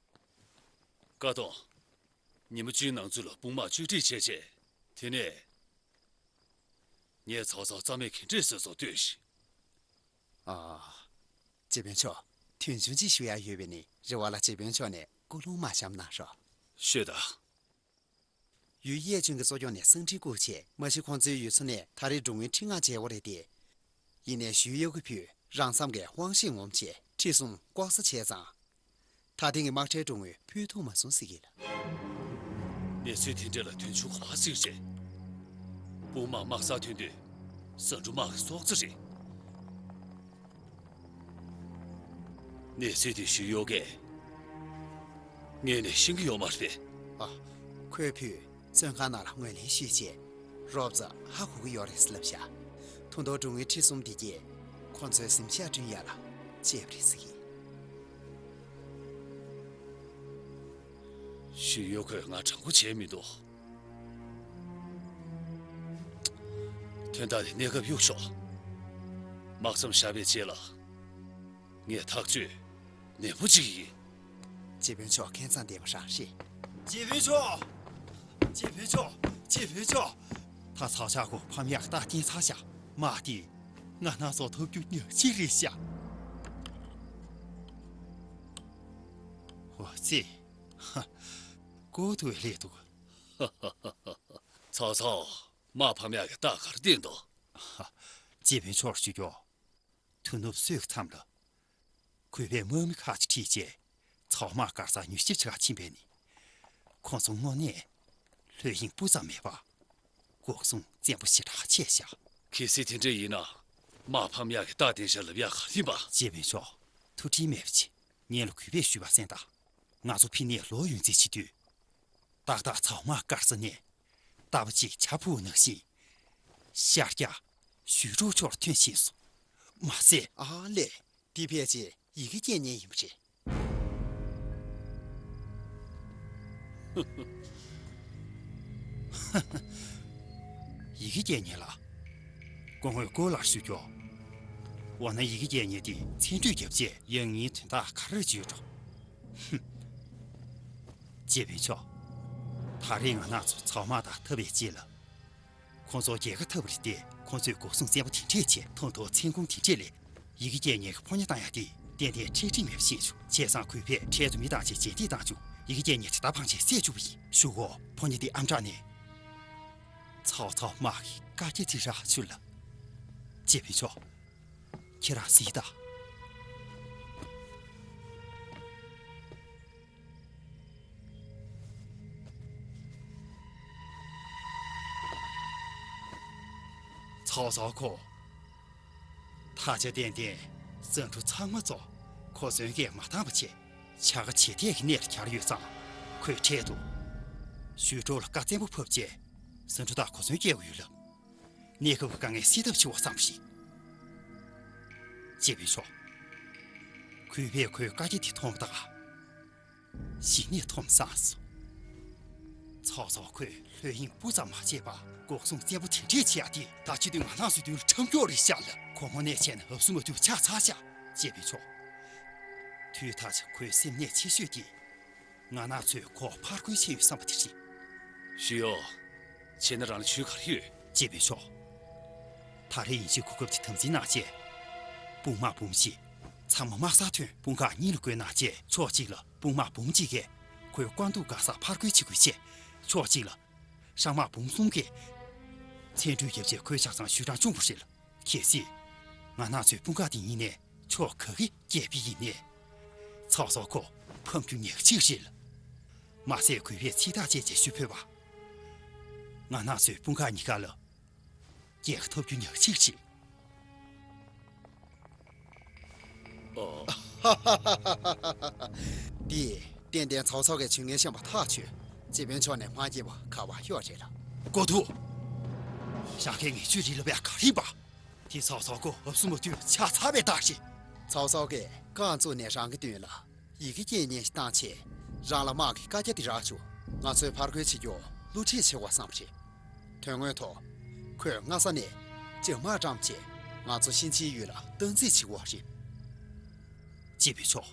བཀའ་གཏོང་། ཉི་མ་བཅུའི་ནང་ཚུད་ལ་དཔུང་དམག་བཅོས་སྒྲིག་བྱས་རྗེས། དེ་ནས། ངས་ཚོགས་གཙོ་རྩ་མེད་ག་འདྲས་བཟོས་སོང་ལྟོས་ཤིག་ཨ། སྤྱི་དཔོན་མཆོག་དོན་ཆུང་ཅིག་ཞུ་ཡ་ཡོད་པས་ནི་རེ་བ་ལ་སྤྱི་དཔོན་མཆོག་ནས་སྐུ་རླུང་མ་བཤམས་གནང་རོགས། ཤོད་དང་། ཡུལ་གཡས་ཅུན་གྱི་གཙོ་སྐྱོང་ནས་སེང་ཁྲི་བཀུག་བྱས། མ་གཞི་ཁོང་ཚོའི་ཡུལ་ཚོ་ནས་ད་རེས་འགྲོ་མཁན་ཁྲི་ལྔ་བྱེ་བ་རེད་དེ། ཡིན་ནའི་ཞུས་ཡོད་ཀྱི་བུས་རང་མཚམས་ཀྱི་དབང་ཤེད་ངོམ་བྱས་ཁྲི་གསུམ་ལྐོག་ཟ་བྱས་ཙང་། ད་ཐེངས་ཀྱི་དམག་ཁྲལ་འགྲོ་དངུལ་ཕུལ་ཐུབ་མ་སོང་ཟེར་གྱི་ལ། གནས་ཚུལ་དེ་འདྲ་ལ་དོན་ཆུང་ག་པར་གཟིགས་རེད། དཔུང་དམག་དམག་སར་ཐོན་དུས་ཟ་འབྲུ་དམག་གི་སྲོག་རྩ་རེད། གནས་ཚུལ་དེ་ཞུས་ཡོད་ཀས། ངས་ནས་ཤེས་ཀྱི་ཡོད་མ་རེད། ཨ། ཁོའི་བུས་བཙོན་ཁང་ནང་ལ་ངོས་ལེན་ཞུས་རྗེས། རོབ་ཙམ་ཧ་གོ་གི་ཡོད་རེད་ཟེར་ལབ་བཞག་ཐུང་ཐུང་འགྲོ་དངུལ་ཁྲི་གསུམ་དེ་གྱིས་ཁོ་ཚོའི་གཟིམ་ཤག་བསྐྲུན་ཡ་ལ་བྱས་པ་རེད་ཟེར་གྱི། ཞུས་ཡོད། ཁོས་ང་དྲང་པོ་བྱས་མི་འདུག་དོན་དག་དེ་གནས་སྐབས་གཡུག་ཤོག་དམག་མཚམས་བཞག་པའི་རྗེས་ལ་ངས་ཐག་གཅོད་ནན་པོ་བྱེད་ཀྱི་ཡིན། སྤྱི་དཔོན་མཆོག་མཁྱེན་མཚང་ལྡན་པ་རང་རེད། སྤྱི་དཔོན་མཆོག་སྤྱི་དཔོན་མཆོག་སྤྱི་དཔོན་མཆོག་ད་ཚའོ་ཆའོ་ཁོ་ཕམ་ཡག་རྟགས་བསྟན་ཚར་ཤག་དམག་དེ་ང་རང་ཚོ་ཐོབ་རྒྱུ་ཉག་གཅིག་རེད་ཤག་འོ་ཙི། ཧ། ཀོ་ཐུ་ལེ་འདུག་ཚའོ་ཚའོ། དམག་ཕམ་ཡག་གི་རྟགས་ག་རེ་བསྟན་འདུག་ཧ། སྤྱི་དཔོན་མཆོག་ལ་ཞུ་རྒྱུ། དུས་ནུབ་སོས་མཚམས་ལ། གུས་པས་དམག་མི་ཁག་ཅིག་ཁྲིད་རྗེས། ཚའོ་དམག་དཀར་གསར་མྱུལ་ཞིབ་བྱེད་གར་ཕྱིན་པས་ནི། ཁོང་ཚོ་དངོས་གནས་ལྷོད་གཡེང་སྤུ་ཙམ་མེད་པ། འགོག་སྲུང་བཙན་པོ་ཞེ་དྲག་བྱས་ཤག་གལ་སྲིད་དེ་འདྲ་ཡིན་ན། དམག་ཕམ་ཡག་གི་རྟགས་བསྟན་བཞག་ལབ་ཡག་ག་རེ་ཡིན་པ། སྤྱི་དཔོན་མཆོག་ཐུགས་ཁྲལ་མེད་པ་བྱེད། སྔོན་ལ་གུས་པས་ཞུས་པ་གསན་དང་། ང་ཚོ་ཕི་ནས་ལོག་ཡོང་རྩིས་བྱེད་དུས། ཏག་ཏག་ཚའོ་དམག་དཀར་གསར་ནས་རྟ་ཕོ་གཅིག་བྱ་འཕུར་ནང་བཞིན་ཤར་རྒྱག་ཞུས་ཀྲོའུ་ཕྱོགས་ལ་ཐོན་ཕྱིན་སོང་། མ་ཟད། ཨ་ལས། འདི་ཕལ་ཆེར་ཡི་གེ་རྒྱག་མཁན་ཡིན་པ་རེད། ཡི་གེ་རྒྱག་མཁན་ལ། སྐུ་ངོས་ཀོ་ལགས་ཞུ་རྒྱུ། འོ་ན་ཡི་གེ་རྒྱག་མཁན་དེ་མཚན་བསྡུས་བརྒྱབ་རྗེས་ཡང་སྙིང་དོན་དག་ག་རེ་བརྗོད་འགྲོ། ཧུམ། སྤྱི་དཔོན་མཆོག་ད་རེས་ང་རང་ཚོ་ཚའོ་དམག་དང་འཐབ་པའི་རྗེས་ལ། ཁོང་ཚོ་རྒྱལ་ཁ་ཐོབ་པ་རེད་དེ། ཁོང་ཚོས་འགོག་སྲུང་བཙན་པོ་དེ་འདྲས་བྱས། ཐོག་མཐའ་མཚན་གུང་དེ་འདྲས་ལས། ཡི་གེ་རྒྱག་མཁན་གྱི་ཕོ་ཉ་བཏང་ཡག་དེ་ཏན་ཏན་འཕྲལ་སྒྲིག་མེད་པ་ཤེས་བྱུང་། བྱས་ཙང་གུས་པས་འཕྲལ་དུ་མི་བཏང་བྱས་རྗེས་འདེད་བཏང་བྱུང་། ཡི་གེ་རྒྱག་མཁན་དེ་ད་ཕངས་བྱས་བསད་བཅུག་པ་ཡིན། ཞུ་གོ། ཕོ་ཉ་དེ་ཨམ་ཊ་ནས། ཚའོ་ཚའོ་དམག་གི་བཀའ་རྒྱ་དེ་རག་བྱུང་ལ། སྤྱི་དཔོན་མཆོག་ཁྱེད་རང་གཟིགས་དང་། ཚའོ་ཚའོ་ཁོ། ད་ཆ་ཏན་ཏན་ཟ་འབྲུ་ཚང་མ་བཙོངས། གོ་མཚོན་གྱིས་མ་འདང་བ་བྱས། བྱ་དགའ་ཇེ་ཐད་ཀྱི་གནས་ལ་གྱར་ཡོད་ཙང་། ཁོས་འཕྲལ་དུ་ཞུས་ཀྲོའུ་ལ་བཀའ་བཙན་པོ་ཕབ་རྗེས། ཟ་འབྲུ་དང་གོ་མཚོན་སྐྱེལ་དགོས་ཡོད་ལབ། གནས་སྐབས་ཀྱི་དཀའ་ངལ་སེལ་ཐབས་བྱེད་དགོས་བསམ་པ་རེད། སྤྱི་དཔོན་མཆོག་གུས་པས་ཁོའི་བཀའ་རྒྱ་དེ་མཐོང་བ་དང་། གཞི་ནས་འཐོམ་སངས་སོང་། ཚའོ་ཚའོ་ཁོས་ལྷོད་གཡེང་སྤུ་ཙམ་མ་བྱས་པར་འགོག་སྲུང་བཙན་པོ་དེ་འདྲས་བྱེད་ཡག་དེ་ད་སྤྱི་དོན་ང་རང་ཚོའི་དོན་ལ་འཁྲབ་སྐྱོར་རེད་ཤག་ལ། ཁོ་དངོས་གནས་བྱས་ན་ཧབ་སུ་མ་ཐུབ་ཆགས་ཚར་ཤག་སྤྱི་དཔོན་མཆོག་དུས་ཐག་ཆོད། ཁོའི་སེམས་ནད་ཆེ་ཤོས་དེ། ང་རང་ཚོས་ཁོ་ཕར་རྒོལ་བྱས་ཡོད་བསམ་པ་དེ་རེད། ཞུས་ཡོད། བྱས་ན་རང་ལ་ཇུས་ག་རེ་ཡོད། སྤྱི་དཔོན་མཆོག་ད་རེས་ཡིན་གཅིག་གོ་སྐབས་དེ་དམ་འཛིན་གནང་བྱས། དཔུང་དམག་འབུམ་གཅིག་ཚང་མ་དམག་སར་ཐོན། དཔུང་ཁག་གཉིས་ལ་བགོས་གནང་བྱས། ཕྱོགས་གཅིག་ལ་དཔུང་དམག་འབུམ་གཅིག་གིས་ཁོའི་བཀའ་འདུག་ག་ས་ཕར་རྒོལ་བྱེད་དགོས་བྱས། ཕྱོགས་གཅིག་ལ་ཧྲང་དམག་འབུམ་གསུམ་གྱིས་མཚན་སྤྲོད་བརྒྱབ་བྱས་ཁོའི་ཆ་ཚང་ཞུ་གྲངས་བཅུ་པོ་རེད་ལ། གལ་སྲིད་ང་རང་ཚོའི་དཔུང་ཁག་དེ་གཉིས་ནས་ཕྱོགས་ག་གི་རྒྱལ་པོ་ཡིན་ནའི། ཚའོ་ཚའོ་ཁོ་ཕམ་རྒྱུ་ཉག་གཅིག་རེད་ལ། མ་ཟད་གུས་པས་ཚིག་ཐག་བཅད་རྗེས་ཞུ་ཕོད་པ། ང་རང་ཚོའི་དཔུང་ཁག་གཉིས་ཀ་ལ་རྒྱལ་ཁ་ཐོབ་རྒྱུ་ཉག་གཅིག་རེད། ཨོ། འདི་ཏན་ཏན་ཚའོ་ཚའོ་གིས་ཇུས་ངན་བཤམས་པ་ཐག་ཆོད། སྤྱི་དཔོན་མཆོག་ནས་མ་བརྗེད་པ་ག་བ་ཡོད་རེད་ལ། ཀོ་ཐུ། ཞྭ་ཁའི་ངེས་ཆོས་རིགས་ལ་བས་ག་རེ་ཡིན་པ། དེ་ཚའོ་ཚའོ་ཁོ་ཧབ་སུ་མ་ཐུབ་ཆགས་ཚར་བའི་རྟགས་རེད། ཚའོ་ཚའོ་གིས་རྐང་བཙུགས་ནས་རང་གི་མདུན་ལ་ཡི་གེ་རྐྱེན་ངན་ཞིག་བཏང་བྱས། རང་ལ་དམག་གི་བཀའ་རྒྱ་དེ་རག་བྱུང་། ང་ཚོས་ཕར་རྒོལ་བྱེད་རྒྱུ་བསླུ་བྲིད་བྱེད་དགོས་བསམ་པ་རེད། དོན་དངོས་ཐོག་ཁོས་སྔ་ས་ནས་ལྕགས་དམག་བཀྲམ་བྱས། ང་ཚོ་གཤིན་རྗེའི་ཡུལ་ལ་སྟངས་འཛིན་བྱེད་དགོས་པ་རེད། སྤྱི་དཔོན་མཆོག་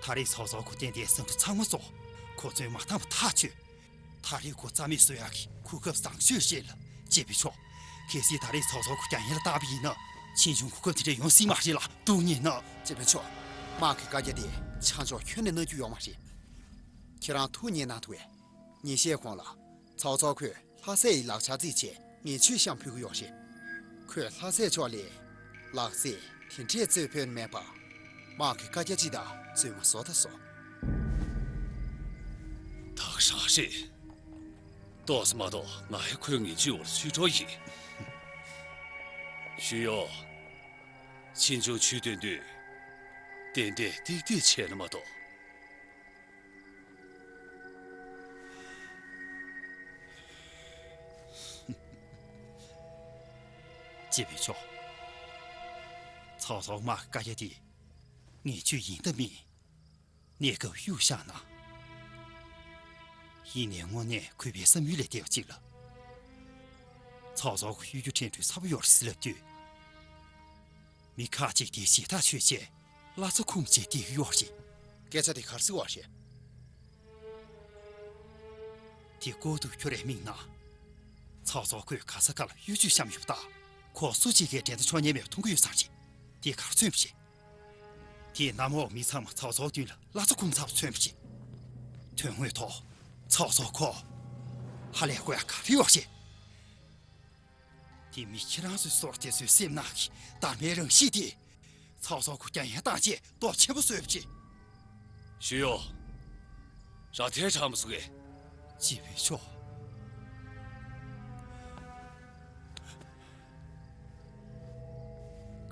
ད་རེས་ཚའོ་ཚའོ་ཁོ་ཏན་ཏན་ཟ་འབྲུ་ཚང་མ་བཙོངས། གོ་མཚོན་མ་འདང་བ་ཐག་ཆོད། ད་རེས་ཁོ་རྩ་མེད་བཟོ་ཡག་གི་གོ་སྐབས་བཟང་ཤོས་རེད་ལ། སྤྱི་དཔོན་མཆོག་གལ་སྲིད་ད་རེས་ཚའོ་ཚའོ་ཁོ་རྒྱ་ཡན་ལ་བཏང་བ་ཡིན་ན། ཕྱིས་འབྱུང་གོ་སྐབས་དེ་འདྲ་ཡོང་སྲིད་མ་རེད་ལ། སྡུག་ཉེས་ན། སྤྱི་དཔོན་མཆོག་དམག་གི་བཀའ་རྒྱ་དེ་ཆ་འཇོག་ཁྱོན་ནས་གནང་རྒྱུ་ཡོད་མ་རེད། ཁྱེད་རང་ཐུགས་མཉེས་གནང་ཐུབ་པས། ཉིན་ཤས་གོང་ལ་ཚའོ་ཚའོ་ཁོས་ལྷ་སྲས་ཡི་ལག་ཆ་བརྩིས་བྱས་ངེས་ཆོས་བཤམས་ཕུལ་གྱི་ཡོད་རེད། ཁོས་ལྷ་སྲས་མཆོག་ལ་ལག་རྩེད་དེ་འདྲས་རྩེད་ཕོད་མེད་པ། དམག་གི་བཀའ་རྒྱ་སྤྱི་དང་རྩོད་མོ་བཟོ་ད་བཟོ། ད་ག་རང་རེད། ཏོག་ཙམ་མ་གཏོགས་ང་ཡང་ཁོའི་ངན་ཇུས་འོག་ལ་ཚུད་འགྲོ་ཡིན། ཞུས་ཡོད། ཕྱིས་འབྱུང་ཇུས་འདོན་དུས་ཏན་ཏན་ཏིག་ཏིག་བྱས་ན་མ་གཏོགས། སྤྱི་དཔོན་མཆོག་ཚའོ་ཚའོ་དམག་གི་བཀའ་རྒྱ་དེ་ངེས་ཇུས་ཡིན་དང་མིན། གནས་སྐབས་གཡུག་བཞག་ན། ཡིན་ནའི་དངོས་གནས་གུས་པའི་བསམ་ཡུལ་ལས་འདས་པ་ཅིག་ལ། ཚོགས་གཙོ་གིས་གཡོ་སྒྱུ་ཁྲལ་གྲོན་ཚ་པོ་ཡོད་རེད་ཟེར་ལབ་དུས། མི་ཁག་ཅིག་དེའི་ཞེ་ཐག་ཆོད་བྱས་བླ་རྩ་ཁུངས་བྱས་བསྡད་ཀྱི་ཡོད་རེད། སྐད་ཆ་དེ་ག་རེ་ཟེར་བ་རེད། དེ་ལྐོག་ཏུ་ཁྱོད་རས་མིག་ནང་། ཚོགས་གཙོ་ཁོས་ག་ས་ག་ལ་གཡོ་ཇུས་བཤམས་ཡོད་པ་དང་། ཁོ་སུ་གཅིག་གིས་འགྲན་ཟླ་འཆོར་ཉན་མེད་པ་མཐོང་གི་ཡོད་ས་རེད། དེ་ག་རེ་མཚོན་པ་རེད། དེས་གནམ་འོག་མི་ཚང་མ་ཚོགས་གཙོ་མདུན་ལ་བླ་རྩ་ཁུངས་ཚ་པོ་མཚོན་པ་རེད། དོན་དངོས་ཐོག་ཚོགས་གཙོ་ཁོ། ཧ་ལས་དགོས་ཡ་ག་རེ་ཡོད་རེད། དེ་མི་ཁྱེད་རང་ཚོའི་སྲོག་དེ་ཚོའི་སེམས་ནང་གི་སྡར་མའི་རང་གཤིས་དེ། ཚོགས་གཙོ་ཁོ་རྒྱ་ཡན་བཏང་བྱས་སྟོབས་ཆེན་པོ་བཟོས་པ་རེད། ཞུ་ཡོ། ར་ཐལ་གྲང་མོ་སུ་གེ། སྤྱི་དཔོན་མཆོག་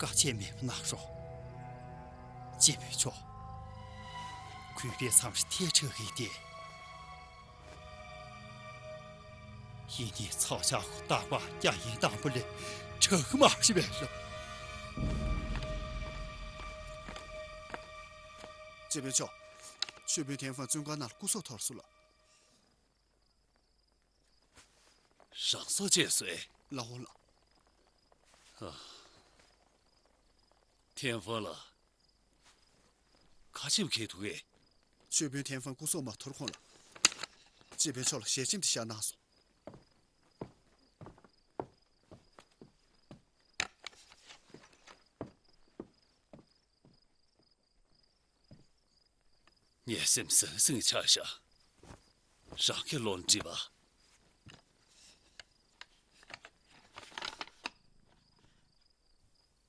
དཀའ་སྤྱད་མེད་པ་གནང་རོགས། སྤྱི་དཔོན་མཆོག་གུས་པས་མཚམས་རེ་ཐལ་དྲགས་ཀྱི་སྟེ། ཡིན་ནའི་ཚོགས་བཅར་ཁོ་རྟག་པར་རྒྱ་ཡན་དང་པོ་ལས་དྲག་གི་མ་རེད་པས་ལོ། སྤྱི་དཔོན་མཆོག་ཆོས་དཔོན་ཐན་ཧྥང་བཙོན་ཁང་ནང་ལ་སྐུ་སྲོག་འཐོར་སོང་ལགས། རང་སྲོག་བཅད་སོང་ཨེ། ལགས་འོང་ལགས། ཨ། ཐན་ཧྥང་ལགས། ཁ་ཆེམས་འཁྱེར་འདུག་གས། ཆོས་དཔོན་ཐན་ཧྥང་སྐུ་སྲོག་མ་འཐོར་གོང་ལ། སྤྱི་དཔོན་མཆོག་ལ་ཞལ་ཆེམས་དེ་བཞག་གནང་སོང་། ངའི་སེམས་ཟང་ཟིང་ཆགས་ཤག་རང་གི་བློ་འདྲི་བ།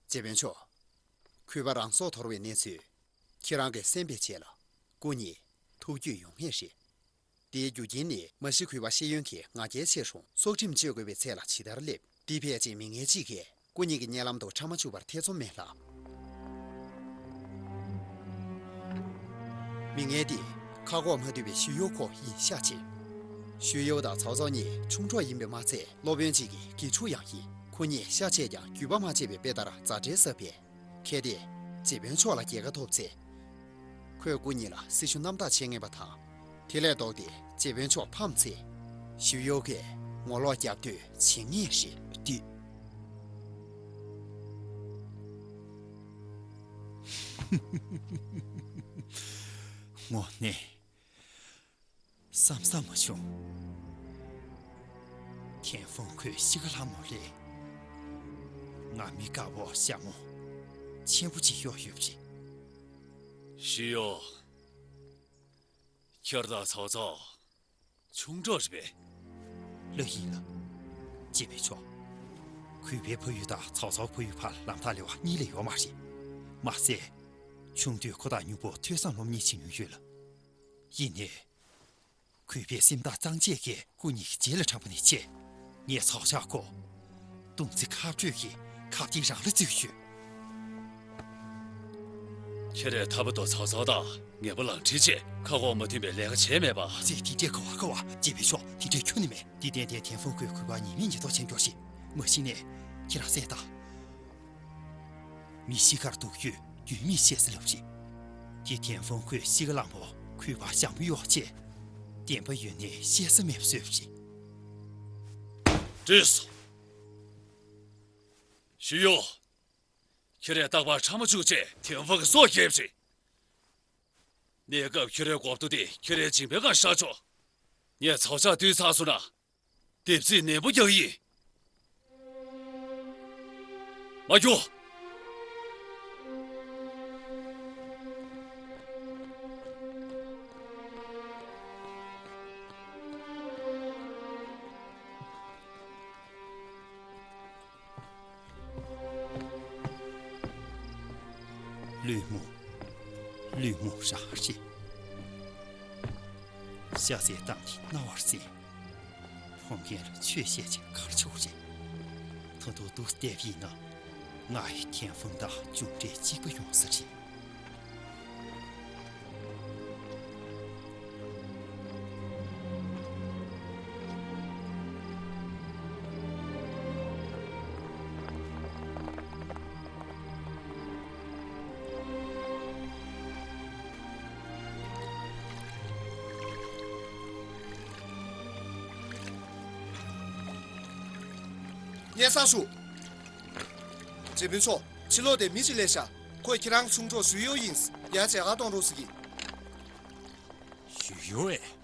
སྤྱི་དཔོན་མཆོག་གུས་པ་རང་སྲོག་དོར་བའི་གནས་ཚུལ། ཁྱེད་རང་གིས་གསན་པའི་རྗེས་ལ། སྐུ་ཉིད་ཐུགས་འགྱོད་ཡོང་ངེས་རེད། དེའི་རྒྱུ་རྐྱེན་ནི་མ་གཞི་གུས་པ་ཤེས་ཡོན་གྱི་ང་རྒྱལ་ཆེ་རུང་སྲོག་ཁྲིམས་གཅོད་དགོས་པའི་ཚད་ལ་ཇི་ལྟར་སླེབས། འདི་ཕལ་ཆེར་མི་ངན་གཅིག་གིས་སྐུ་ཉིད་ཀྱི་སྙན་ལམ་དུ་ཁྲ་མ་བཅུག་པར་ཐེ་ཚོམ་མེད་ལགས། མི་ངན་འདི་ཁ་ཁོག་མ་འདུས་པའི་ཞུས་ཡོའུ་ཁོ་ཡིན་ཤག་ཅིང་། ཞུས་ཡོའུ་དང་ཚའོ་ཚའོ་གཉིས་ཆུང་གྲོགས་ཡིན་པས་མ་ཚད་སློབ་དཔོན་གཅིག་གི་དགེ་ཕྲུག་ཡང་ཡིན། ཁོ་གཉིས་ཤ་ཆད་ཀྱང་རྒྱུས་པ་མ་ཆད་པའི་དཔེ་ལྟར་མཛའ་འབྲེལ་ཟབ་པས། གལ་ཏེ་སྤྱི་དཔོན་མཆོག་ལ་རྒྱལ་ཁ་ཐོབ་ཚེ། ཁོས་སྐུ་ཉིད་ལ་སྲི་ཞུ་རྣམ་དག་བྱེད་ངེས་པ་དང་། དེ་ལས་ལྡོག་སྟེ་སྤྱི་དཔོན་མཆོག་ཕམ་ཚེ། ཞུས་ཡོའུ་གིས་ངོ་ལོག་རྒྱབ་གཏོད་བྱེད་ངེས་རེད་ལགས། དངོས་གནས། བསམ་བསམ་མ་བྱུང་། ཐན་ཧྥང་ཁོས་ཤི་ཁ་ལྷ་མོ་ལས། ང་མི་དགའ་བོ་ཞྭ་མོ་ཆེན་པོ་གཅིག་གཡོག་ཡོད་པ་རེད། ཞུས་ཡོའུ། ཁྱེད་དང་ཚའོ་ཚའོ་ཆུང་གྲོགས་རེད་པས། ལགས་ཡིན་ལགས། སྤྱི་དཔོན་མཆོག་གུས་པའི་ཕ་ཡུལ་དང་ཚའོ་ཚའོ་ཕ་ཡུལ་བར་ལམ་ཐག་ལེ་བ་གཉིས་ལས་ཡོད་མ་རེད། མ་ཟད། ཆུང་དུས་ཁོ་དང་མྱུར་པོ་ཐོས་བསམ་སློབ་གཉེར་བྱེད་མྱོང་ཡོད་ལགས། ཡིན་ནའི། གུས་པའི་སེམས་ཐག་གཙང་བཅད་ཀྱིས་སྐུ་ཉིད་ཀྱི་རྗེས་ལ་འབྲངས་པ་ནས་བྱས། ངས་ཚོགས་བཅར་ཁོ། སྟོང་ཚེ་ཁ་སྤྲོད་ཀྱིས་ཁ་གཏད་རང་ལ་བཙུགས་ཡོད། ཁྱེད་རས་ཐར་པ་དང་ཚའོ་ཚའོ་དང་ངན་པ་ལག་འབྲེལ་བྱས་ཁ་ཁོག་མ་མཐུན་པའི་ལས་ཀ་བྱས་མེད་པ། ཚེ་དེ་འདྲའི་ཁ་བ་ཁ་བ་སྤྱི་དཔོན་མཆོག་དེ་འདྲའི་ཁྱོན་ནས་མེད། འདི་ཏན་ཏན་ཐན་ཧྥང་ཁོས་གུས་པ་ཉེས་མེད་ཉེས་རྟོག་བྱེད་མགྱོགས་ཤིག་མ་གཞི་ནས་ཁྱེད་རང་གསན་དང་། མི་ཤི་ཁར་སྡུག་ཡུས་རྒྱུས་མེད་བཤད་ཟེར་ལབ་ཅིག་དེ་ཐན་ཧྥང་ཁོས་ཤི་ཁ་ལ་མོ་གུས་པ་ཞྭ་མོ་གཡོག་བྱས། བདེན་པ་ཡོད་ནའི་བཤད་ས་མེད་པ་བཟོས་པ་རེད། བྲིས་སོང་། ཞུས་ཡོའུ། ཁྱེད་རས་རྟག་པར་ཁྲ་མ་བཅུག་བྱས་ཐན་ཧྥང་གི་སྲོག་བསྐྱབས་རེད། གནས་སྐབས་ཁྱེད་རའི་གོ་རྟོགས་དེ་ཁྱེད་རའི་མཇིང་པའི་སྒང་བཞག་ཆོག་ངས་ཚོགས་བཅར་བསྡུས་ཚར་སོང་ན། སྡེབ་རྩིས་ནན་པོ་རྒྱག་གི་ཡིན། མ་རྒྱུག་ལུས་མོ། ལུས་མོ་རང་རེད། ཤ་ཟའི་གཏམ་དེ་རྣ་བར་གསན། ཕོ་རྒན་ལ་ཆོས་བཤད་ཅིག་གར་ཆོག་རེད། ད་དུང་འདུག་བསྡད་པ་ཡིན་ན། ང་ཡི་ཐན་ཧྥང་དང་མཇུག་འབྲས་གཅིག་པ་ཡོང་ས་རེད། སྐལ་བཟང་ཧྲུའུ། བྱེད་དཔོན་ཚོ། ཕྱི་ལོགས་དེ་མི་ཞིག་སླེབས་ཤག་ཁོས་ཁྱེད་རང་ཚོང་གྲོགས་ཞུ་ཡོ་ཡིན། ཡ་བྱས་ཨ་གཏོང་རོགས་ཟེར་གི། ཞུ་ཡོ་ཨེ།